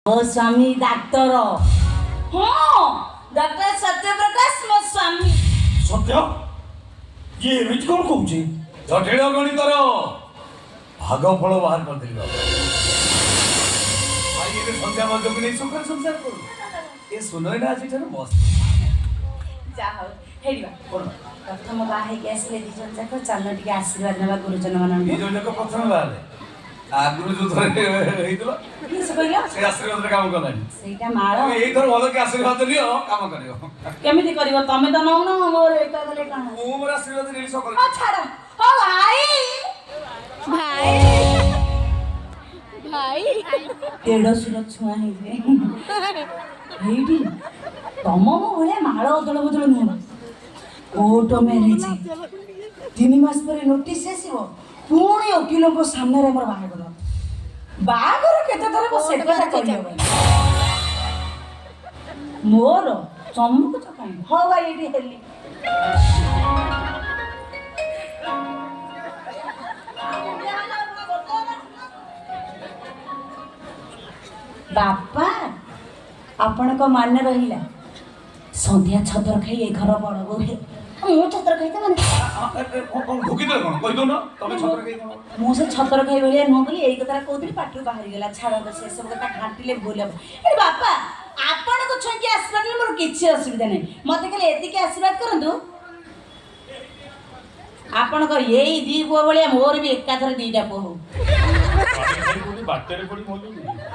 ମୋ ସ୍ୱାମୀ ଡାକ୍ତର। ହଁ, ଡକ୍ଟର ସତ୍ୟପ୍ରକାଶ ମୋ ସ୍ୱାମୀ। ସତ୍ୟ, ଇଏ ଏମିତି କଣ କହୁଛି? ଜଟିଳ ଗଣିତର ଭାଗ ଫଳ ବାହାର କରିଦେଲି ବାବା। ଭାଇ, ଏବେ ସନ୍ଧ୍ୟା ମଧ୍ୟକୁ ନେଇ ସୁଖରେ ସଂସାର କରୁ। ଏ ସୁନୟନା ଆଜିଠାରୁ ମସ୍ତ। ଯାହା ହଉ, ହେଇଯିବା। କଣ? ପ୍ରଥମ ବାହା ହେଇକି ଆସିଲେ ଦି ଜଣ ଯାକ, ଚାଲ ଟିକେ ଆଶୀର୍ବାଦ ନେବା ଗୁରୁଜନ ଦି ମାନଙ୍କୁ। ଜଣ ଯାକ ପ୍ରଥମେ ବାହାରିଲେ। ଆଗରୁ ଯୋଉ ଥରେ ହେଇଥିଲ, କିସ କହିଲ? ସେ ଆଶୀର୍ବାଦରେ କାମ କଲାନି। ସେଇଟା ମାଳ। ତମେ ଏଇଥର ଭଲ କି ଆଶୀର୍ବାଦ ନିଅ, କାମ କରିବ। କେମିତି କରିବ? ତମେ ତ ନଉନ, ମୋର ଏକା ଗଲେ କଣ? ମୁଁ ମୋର ଆଶୀର୍ବାଦ ନେଲି ସକାଳେ। ହଁ, ଛାଡ। ହଉ ଭାଇ। ଭାଇ, ଭାଇ। ଦେଢ଼ଶୁର ଛୁଆ ହେଇଯିବେ ଏଇଠି। ତମ ମୋ ଭଳିଆ ମାଳ ଅଦଳ ବଦଳ ନୁହଁ। କୋର୍ଟ ମ୍ୟାରେଜ, 3 ମାସ ପରେ ନୋଟିସ୍ ଆସିବ, ପୁଣି ଓକିଲଙ୍କ ସାମ୍ନାରେ ଆମର ବାହାଘର। ବାହାଘର କେତେ ଥର ସେ କଥା କହିହେବନି। ମୋର ଚମକୁଛ କାହିଁ? ହଉ ଭାଇ, ଏଇଠି ହେଲି। ବାପା, ଆପଣଙ୍କ ମାନେ ରହିଲା, ସନ୍ଧ୍ୟା ଛତର ଖାଇ ଏ ଘର ବଡ଼ ବୋହୂ। ମୁଁ ଛତର ଖାଇ ତ ମାନେ କଣ ଢୁକିଦେଲେ? କଣ କହିଦଉନ ତମେ ଛତ୍ର ଖାଇ କଣ? ମୁଁ ସେ ଛତର ଖାଇ ଭଳିଆ ନୁହଁ ବୋଲି ଏଇ କଥାଟା କହୁଥିଲି, ପାଟିରୁ ବାହାରିଗଲା। ଛାଡ଼ନ୍ତୁ, ସେସବୁ କଥା ଘାଣ୍ଟିଲେ ଭୁଲ ହବ। ଏ ବାପା, ଆପଣଙ୍କୁ ଛୁଇଁକି ଆଶୀର୍ବାଦ ଦେଲେ ମୋର କିଛି ଅସୁବିଧା ନାହିଁ। ମତେ ଖାଲି ଏତିକି ଆଶୀର୍ବାଦ କରନ୍ତୁ, ଆପଣଙ୍କ ଏଇ ଦି ପୁଅ ଭଳିଆ ମୋର ବି ଏକାଥରେ ଦିଟା ପୁଅ ହଉ। କୋଉଠି ବାଟରେ ପଡି ମଲୁ।